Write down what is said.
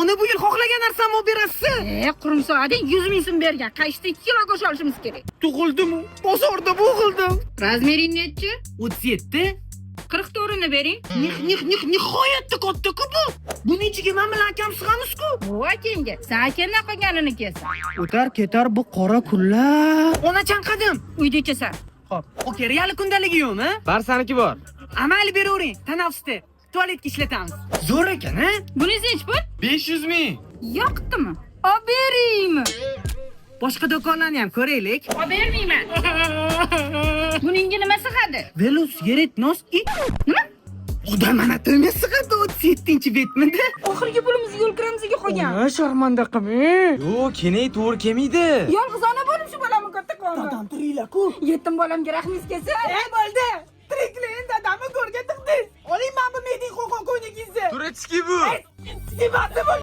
Uni bu yil xohlagan narsamni olib berasiz. E, qurumsoq adang 100 ming so'm bergan. Qayishda 2 kilo go'sht olishimiz kerak. Tug'ildim, bozorda bo'g'ildim. Размер ing nechi? 37. 44 ni bering. Nih nih nih nihoyatda katta-ku bu. Buni ichiga men bilan akam sig'amiz-ku. Bu akangga. Sen akangdan qolganini kiyasan. O'tar ketar bu qora kunlar. Ona chanqadim. Uyda ichasan. Xo'p, okey, real kundaligi yo'qmi? Bar, saniki bor. Amali beravering, tanaffusda. Tualetga ishlatamiz. Zo'r ekan, a? Bunisi nechi pul? 500 ming. Yoqdimi? Olib beraymi? Boshqa do'konlarni ham ko'raylik. Olib bermayman. Buningga nima sig'adi? Velosiped носки. Nima? Odam anatomiya sig'adi, 37-betmidi? Oxirgi pulimiz yo'l kiramizga qolgan. Ona, sharmanda qilmang. Yo'q, kenay to'g'ri kelmaydi. Yolg'iz ona bo'lib shu bolamni katta qilaman. Dadam tiriklar-ku. Yetim bolamga rahmingiz kelsin. Ey bo'ldi. Tiriklar dadamni go'rga tiqdingiz. Oling mana bu meding qo'qon ko'ynagingizni. Турецкий bu. Sifati bu.